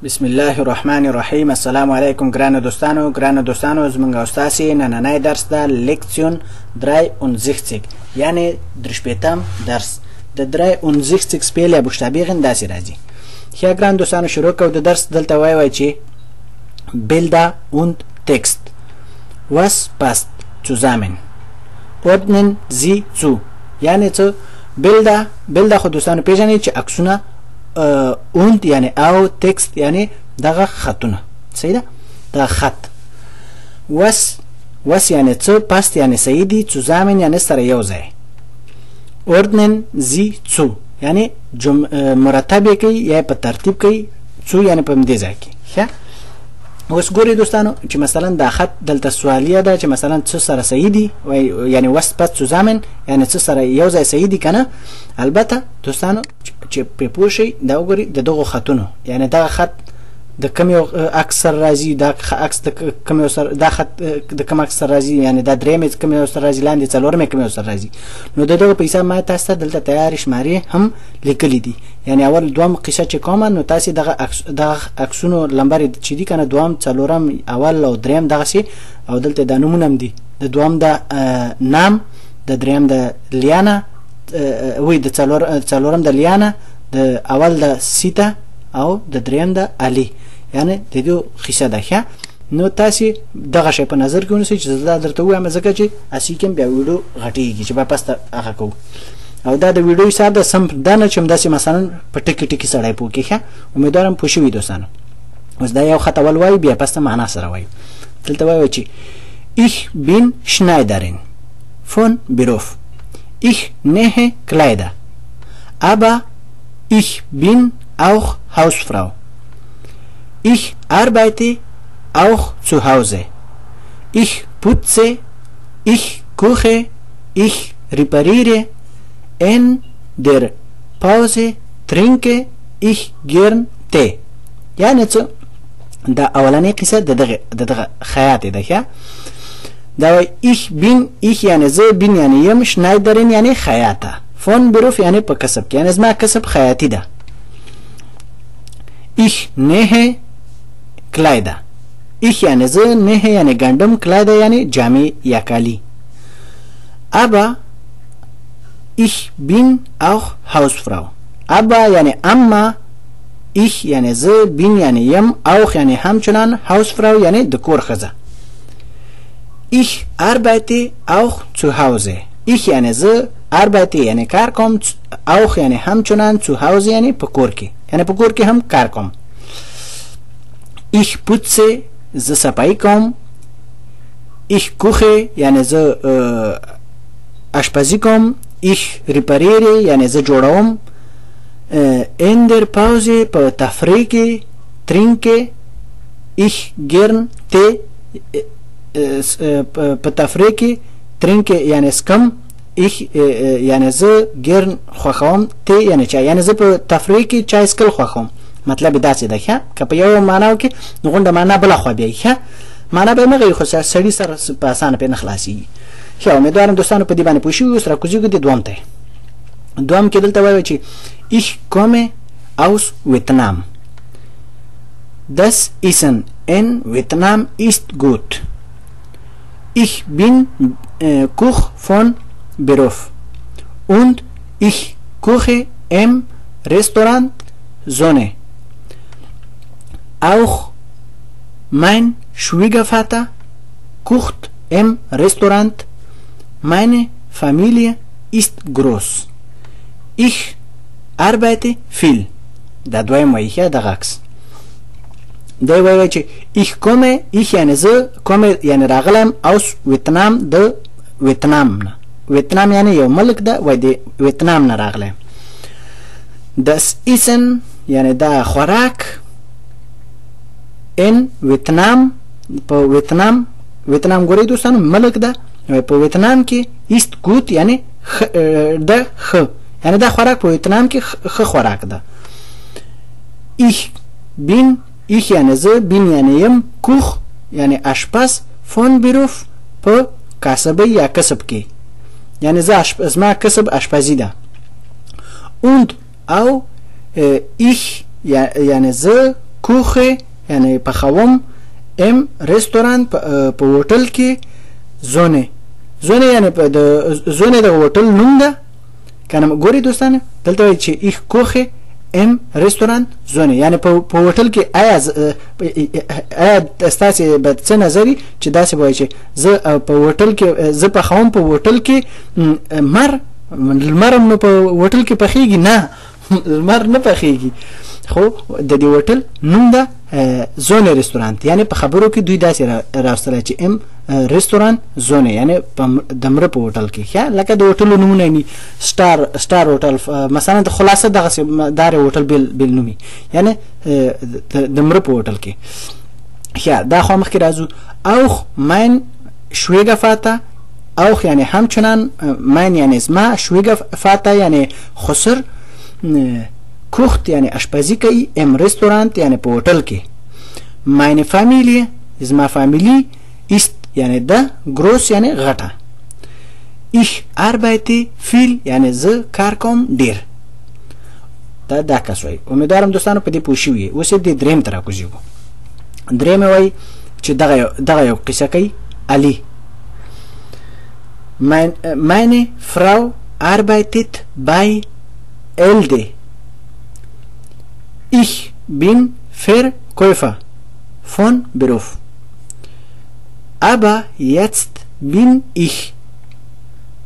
بسم الله الرحمن الرحیم. السلام علیکم ګرانو دوستانو. ګرانو دوستانو، زمونږ او ستاسې نننی درس ده Lektion 63، یعنې درشپېتم درس. د 63 spell یا buchstabieren داسې راځي. ښه ګران دوستانو، شروع کوو د درس. دلته وایي وای چې Bilder und Text. Was passt zusammen? Ordnen Sie zu. یعنې څه؟ Bilder، Bilder خو دوستانو پیژنئ چې عکسونه، und یعنی او، Text یعنی دغه خطونه، صحیح ده؟ دغه خط. was، was یعنی څه، passt یعنی صحیح دي، zusammen یعنی سره یو ځای. Ordnen Sie zu یعنی مرتب یې کوي یا په ترتیب کوي، zu یعنی په همدې ځای کې. ښه، اوس ګورئ دوستانو چې مثلا دا خط دلته سوالیه ده چې مثلا څه سره صحیح دي، یعنی was passt zusammen یعنی څه سره یو ځای صحیح دي که نه. البته دوستانو چې پرې پوه شئ، دا وګورئ د دغو خطونو، یعنی دغه خط د کوم یو عکس سره راځي، دا عکس د کوم یو سره، دا خط د کوم عکس سره راځي، یعنی دا درېیم یې کوم یو سره راځي، لاندې څلورم یې کوم یو سره راځي. نو د دغه په حساب ما تاسو ته دلته تیارې شمارې هم لیکلي دي. یعنی اول دوم قصه چې کومه، نو تاسې دغه عکس، دغه عکسونو لمبر چې دي که نه، دوم، څلورم، اول او درېیم دغسې، او دلته دا نومونه هم دي. د دوم د نام، د درېیم د لیانا، وی د څلورم د لیانا، د اول د سیتا او د دریم د علي، یعنی د دې قصه ده. ښه، نو تاسې دغه شی په نظر کې ونیسئ چې زه دا درته ووایم، ځکه چې هسې کې بیا ویډیو غټېږي چې بیا پس ته هغه کوو. او دا د ویډیو حساب ده، سم دا نه چې همداسې مثلا په ټکي ټکي سړی پوه کړي. ښه، امیدوارم پوه شوي دوستانو. اوس دا یو خط اول وایو، بیا پس ته معنا سره وایو. دلته وایو چې Ich bin Schneiderin von Beruf. Ich nähe Kleider, aber ich bin auch Hausfrau. Ich arbeite auch zu Hause. Ich putze, ich koche, ich repariere. In der Pause trinke ich gern Tee. یعنی څه؟ دا اولنۍ قصه د دغه د دغه خیاطې ده. ښه، دا وایي ich bin، ich یعنی زه، bin یعنی یم، Schneiderin یعنی خیاطه، von Beruf یعنی په کسب کې، یعنی زما کسب خیاطي ده. Ich nähe Kleider. Ich یعنی زه، nähe یعنی ګنډم، Kleider یعنی جامې یا کالي. Aber ich bin auch Hausfrau. Aber یعنی اما، ich یعنی زه، bin یعنی یم، auch یعنی همچنان، Hausfrau یعنی د کور ښځه. Ich arbeite auch zu Hause. Ich یعنی زه، arbeite یعنی کار کوم، auch یعنی همچنان، zu Hause یعنی په کور کې، یعنی په کور کې هم کار کوم. Ich putze زه صفایي کوم. Ich koche یعنی زه آشپزي کوم. Ich repariere یعنی زه جوړوم. In der Pause په تفریح کې trinke ich gern Tee. په تفریح کې trinke یعنی څکم، ich یعنی زه، gern خوښوم، Tee یعنی چای، یعنی زه په تفریح کې چای څکل خوښوم. مطلب یې داسې ده. ښه، که په یو معنا وکړي نو غونډه معنا بله خوا بیایي. ښه، معنا به یې نه غوي، خو سړي سره په اسانه پرې نه خلاصېږي. ښه، امیدوارم دوستانو په دې باندې پوه شوي. اوس راکوزېږو د دوم ته. دوم کې دلته وایي چې ich komme aus Vietnam. Das Essen in Vietnam ist gut. Ich bin Koch von Beruf und ich koche im Restaurant Sonne. Auch mein Schwiegervater kocht im Restaurant. Meine Familie ist groß. Ich arbeite viel. دا دویم وایي. ښه، دغه عکس دی وایي چې ich komme، ich یعنی زه، komme یعنی راغلم، aus Vietnam د ویتنام نه. ویتنام یعنی یو ملک ده، وایي د ویتنام نه راغلی. Das Essen یعنی دا خوراک، in Vietnam په ویتنام، ویتنام ګورئ دوستانو ملک ده، په ویتنام کې ist gut یعنی ده ښه، یعنی دا خوراک په ویتنام کې ښه خوراک ده. Ich bin، ich یعنی زه، bin یعنی یم، Koch یعنی آشپز، von Beruf په کاسبۍ یا کسب کې، یعنی زه زما کسب آشپزي ده. und او ich یعنی زه koche یعنی پخوم im Restaurant په هوټل کې Sonne Sonne یعنی په د Sonne د هوټل نوم ده کنه. ګوري دوستانو دلته وایي چې ich koche im Restaurant Sonne یعنی په هوټل کې. آیا ستاسې به څه نظر وي چې داسې وایي چې زه په هوټل کې زه پخوم په هوټل کې لمر لمر هم نو په هوټل کې پخېږي؟ نه، لمر نه پخېږي، خو د دې هوټل نوم ده Sonne رستورانت. یعنی په خبرو کې دوی داسې راوستلی چې im Restaurant Sonne یعنی د مره په هوټل کې. ښه لکه د هوټلو نومونه یعنی ستار هوټل مثلا د خلاصه دغسې دارې هوټل بېل بېل نومي یعنی د مره په هوټل کې. ښه دا خو مخکې راځو. auch mein Schwiegervater auch یعنی همچنان mein یعنی زما Schwiegervater یعنی خسر kocht یعنی اشپزی کوي im Restaurant یعنی په هوټل کې. meine Familie زما فامیلی ist یعنی ده groß یعنی غټه. ich arbeite viel یعنی زه کار کوم ډیر. دا کس وایي. امیدوارم دوستانو په دې پوه شوي یئ. اوس یې دې دریم ته راکوزېږو. دریم یې وایي چې دغه یو قصه کوي علي. meine Frau arbeitet bei Elde. Ich bin Verkäufer von Beruf. Aber jetzt bin ich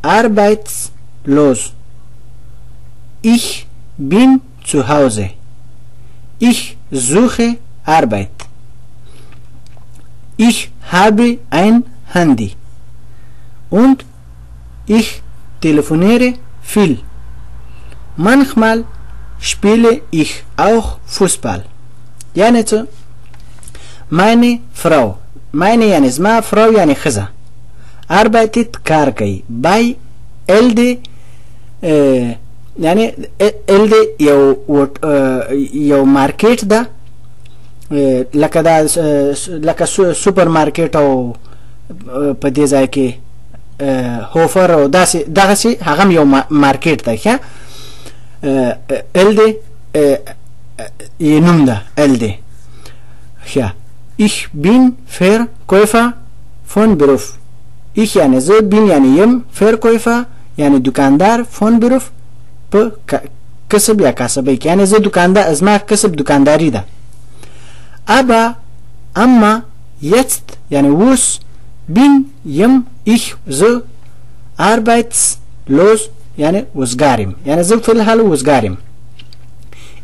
arbeitslos. Ich bin zu Hause. Ich suche Arbeit. Ich habe ein Handy und ich telefoniere viel. Manchmal spiele ich auch Fußball. یعنی څه؟ meine Frau meine یعنی زما Frau یعنی ښځه arbeitet کار کوي bei Elde یعنی Elde یو مارکیټ ده لکه دا لکه سوپر مارکیټ او په دې ځای کې Hofer او داسې دغسې هغه هم یو مارکیټ دی. ښه Elde یې نوم ده Elde. ښه ich bin Verkäufer von Beruf. ich یعنی زه bin یعنی یم Verkäufer یعنی دکاندار von Beruf په کسب یا کاسبۍ کې یعنی زه دکاندار زما کسب دکانداری ده. aber اما jetzt یعنی اوس bin یم ich زه arbeitslos یعنی وزګار یم یعنی زه فی الحال وزګار یم.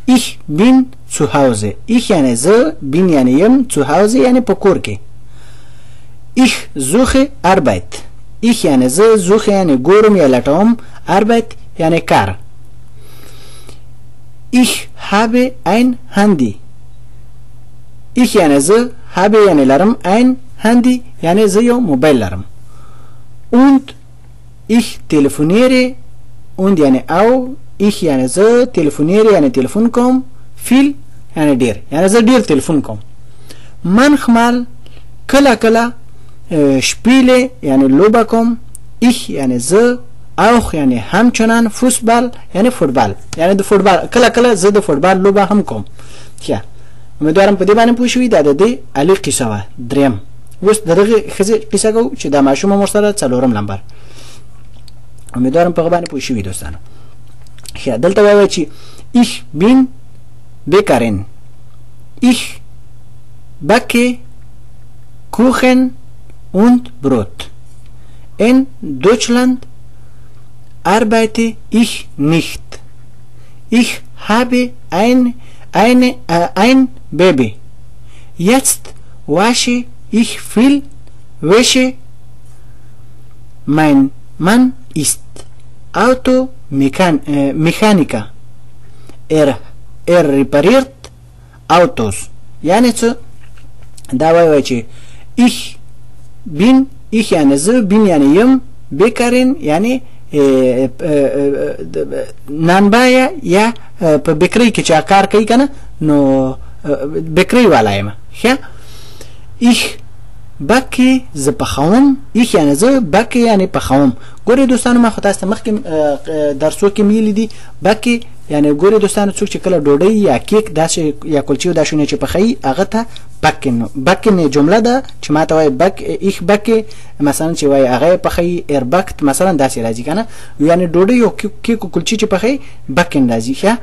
ich bin zu Hause ich یعنی زه bin یعنی یم zu Hause یعنی په کور کې. ich suche Arbeit ich یعنی زه suche یعنی ګورم یا لټوم Arbeit یعنی کار. ich habe ein Handy ich یعنی زه habe یعنی لرم ein Handy یعنی زه یو موبایل لرم. und ich telefoniere und یعنی او ich یعنی زه telefoniere یعنی تلفون کوم viel یعنی ډیر یعنی زه ډیر تلفون کوم. manchmal کله کله spiele یعنی لوبه کوم. ich یعنی زه auch یعنی همچنان فوتبال یعنی فوتبال یعنی د فوتبال کله کله زه د فوتبال لوبه هم کوم. ښه امیدوارم په دې باندې پوه شوي. دا د دې علي قصه وه دریم. اوس د دغې ښځې قصه کوو چې دا ماشوم هم ورسره څلورم لمبر. امیدوارم په هغه باندې پوه شوي دوستانو. ښه دلته وایي چې ich bin Bäckerin ich backe Kuchen und Brot. In Deutschland arbeite ich nicht. Ich habe ein Baby. Jetzt wasche ich viel Wäsche. Mein Mann ist Automechaniker. Er repariert Autos. یعنی څه؟ دا وایي چې ich bin ich یعنی زه bin یعنی یم Bäckerin یعنی نانبایه یا په بیکرۍ کې چې کار کوي که نه نو بیکرۍ والا یم. ښه ich backe زه پخوم ich یعنی زه backe یعنی پخوم. ګورئ دوستانو ما خو تاسو ته مخکې درسو کې ویلي دي backe یعنی ګوري دوستانو څوک چې کله ډوډۍ یا کیک داسې یا کلچې دا شونه چې پخوي هغه ته backen. Backen جمله ده چې ماته وایي backe ich backe مثلا چې وایي هغه پخوي er backt مثلا داسې راځي که نه. یعنی ډوډۍ او کیک او کلچې چې پخوي backen راځي. ښه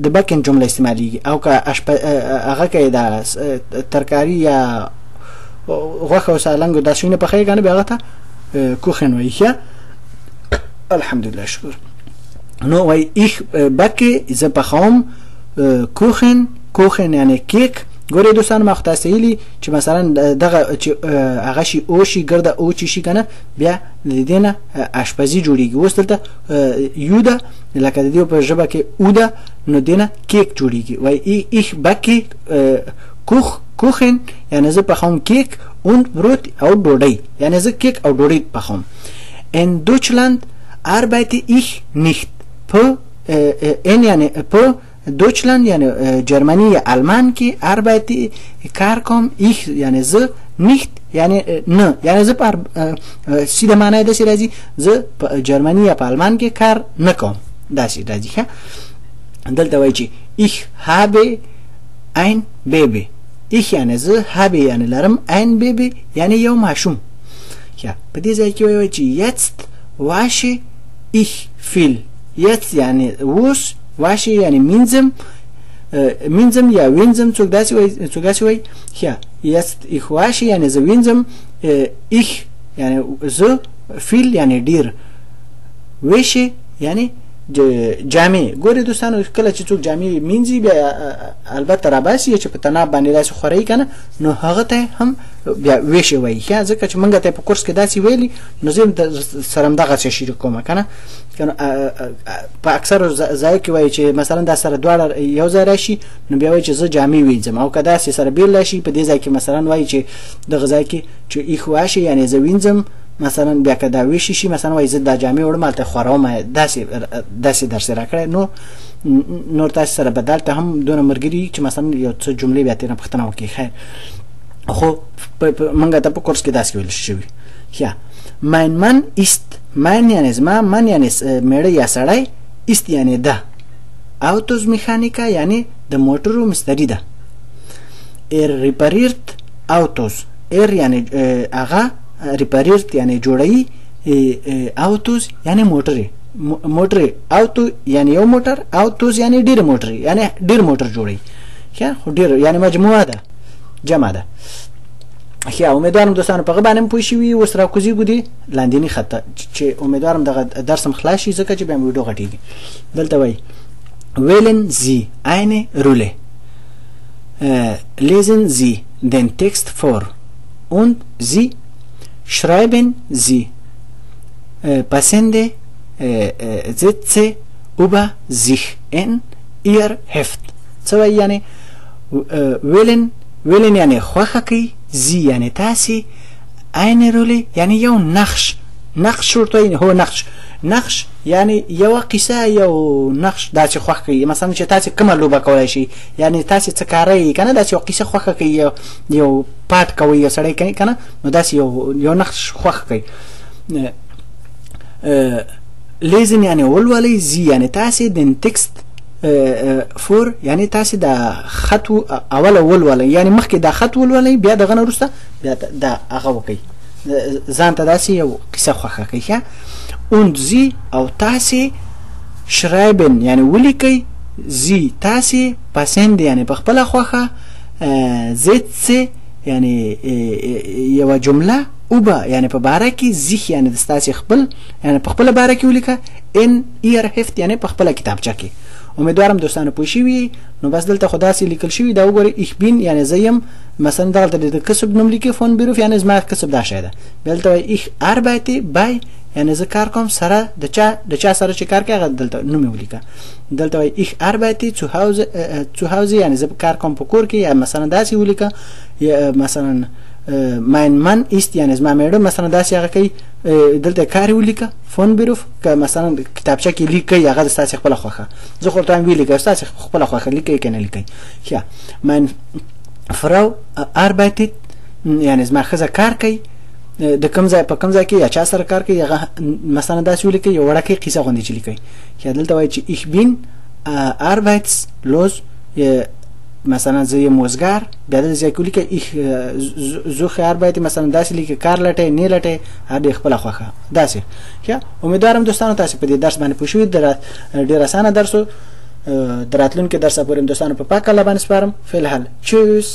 د backen جمله استعمالیږي. او که هغه که دا ترکاري یا غوښه او سالنګ او داسې شیونه پخوي که نه بیا هغه ته kochen وایي. ښه الحمدلله شکر. نو وایي ich backe زه پخوم Kuchen Kuchen یعنی کیک. ګورئ دوستانو ما خو تاسو ته ویلي چې مثلا دغه چې هغه شي او شي ګرده او چې شي که نه بیا د دې نه اشپزي جوړېږي. اوس دلته یو ده لکه د دې په ژبه کې او ده نو دې نه کیک جوړېږي. وایي ich backe Kuchen یعنی زه پخوم کیک und Brot او ډوډۍ یعنی زه کیک او ډوډۍ پخوم. In Deutschland arbeite ich nicht. په in یعنی په Deutschland یعنی جرمني یا آلمان کې arbeite کار کوم ich یعنی زه nicht یعنی نه یعنی زه په سیده معنی داسې راځي زه په جرمني یا په آلمان کې کار نه کوم داسې راځي. ښه دلته وایي چې ich habe ein Baby. ich یعنی زه habe یعنی لرم ein Baby یعنی یو ماشوم. ښه په دې ځای کې وایي چې jetzt wasche ich viel. jetzt یعنی اوس wasche یعنی مینځم مینځم یا وینځم څوک داسې وایي څوک داسې وایي. ښه jetzt ich wasche یعنی زه وینځم ich یعنی زه viel یعنی ډیر Wäsche یعنی جامې. ګورئ دوستانو کله چې څوک جامې مینځي بیا البته راباسي چې په تناب باندې داسې خوروي که نه نو هغه ته هم بیا Wäsche وایي. ښه ځکه چې موږ ته په کورس کې داسې ویلي نو زه هم سره همدغسې شریک کوم که نه. په اکثرو ځایو کې وایي چې مثلا دا سره دواړه یو ځای راشي نو بیا وایي چې زه جامې وینځم او که داسې سره بېل راشي په دې ځای کې مثلا وایي چې دغه ځای کې چې ich wasche یعنی زه وینځم مثلا بیا که دا Wäsche شي مثلا وایي زه دا جامې وړم هلته خوروم داسې داسې درس راکړی. نو نور تاسو سره به دلته هم دونه ملګري چې مثلا یو څه جملې بیا ترېنه پوښتنه وکړي. خیر خو موږ ته په کورس کې داسې ویل شوي. ښه mein Mann ist mein یعنی زما Mann یعنی میړه یا سړی ist یعنی ده Automechaniker یعنی د موټرو مستري ده. er repariert Autos er یعنی هغه repariert یعنی جوړوي Autos یعنی موټرې موټرې Auto یعنی یو موټر Autos یعنی ډېر موټرې یعنی ډېر موټر جوړوي. ښه خو ډېر یعنی مجموعه ده جمع ده. ښه امیدوارم دوستانو په هغه باندې هم پوه شوي. اوس راکوزېږو دې لاندیني خط ته چې امیدوارم دغه درس هم خلاص شي ځکه چې بیا مې ویډیو غټېږي. دلته وایي wählen Sie eine Rolle lesen Sie den Text vor und Sie schreiben Sie passende Sätze über sich in Ihr Heft. څه وایي یعنی wählen wählen یعنی خوښه کوي Sie یعنی تاسې eine Rolle یعنی یو نقش نقش ورته وایي هو نقش نقش یعنی یوه قصه یو نقش داسې خوښ کوي مثلا چې تاسې کومه لوبه کولی شئ یعنی تاسې څه کاره که نه داسې یو قصه خوښه کوي یو پاټ کوي یو سړی کوي که نه نو داسې یو نقش خوښ کوي. lesen یعنی ولولئ Sie یعنی تاسې den Text vor یعنی تاسې دا خط اوله ولولئ یعنی مخکې دا خط ولولئ بیا دغه نه وروسته بیا دا هغه وکئ ځان ته داسې یو قصه خوښه کوي. ښه und Sie او تاسې schreiben یعنی ولیکئ Sie تاسې passende یعنی په خپله خوښه Sätze یعنی یوه جمله über یعنی په باره کې sich یعنی د ستاسې خپل یعنی په خپله باره کې ولیکه in Ihr Heft یعنی په خپله کتابچه کې. امیدوارم دوستانو پوه شوي. نو بس دلته خو داسې لیکل شوي دا وګورئ ich bin یعنی زه یم مثلا دغلته د کسب نوم لیکي von Beruf یعنی زما کسب دا شی ده. بیا دلته وایي ich arbeite bei یعنی زه کار کوم سره د چا سره چې کار کوي هغه دلته نوم یې ولیکه. دلته وایي ich arbeite zu Hause یعنی زه کار کوم په کور کې یا مثلا داسې ولیکه یا مثلا mein Mann ist یعنی زما میړه مثلا داسې هغه کوي دلته کار یې ولیکه von Beruf که مثلا کتابچه کې لیکئ هغه د ستاسې خپله خوښه زه خو ورته وایم ولیکئ ستاسې خپله خوښه لیکئ که نه لیکئ. ښه mein Frau arbeitet یعنی زما ښځه کار کوي. د کوم ځای په کوم ځای کې یا چا سره کار کوي، هغه مثلا داسې ولیکئ، یو وړوکی قصه غوندې چې لیکئ. یا دلته وایي چې ich bin arbeitslos، مثلا زه یم وزګار. بیا دلته ځای کې ولیکئ ich suche Arbeit، مثلا داسې لیکئ، کار لټئ نه لټئ، هر دې خپله خوښه داسې. ښه، امیدوارم دوستانو تاسې په دې درس باندې پوه شوي. ډېر اسانه درس و. د راتلونکي درس پورې دوستانو په پاک الله باندې سپارم. فی الحال tschüss.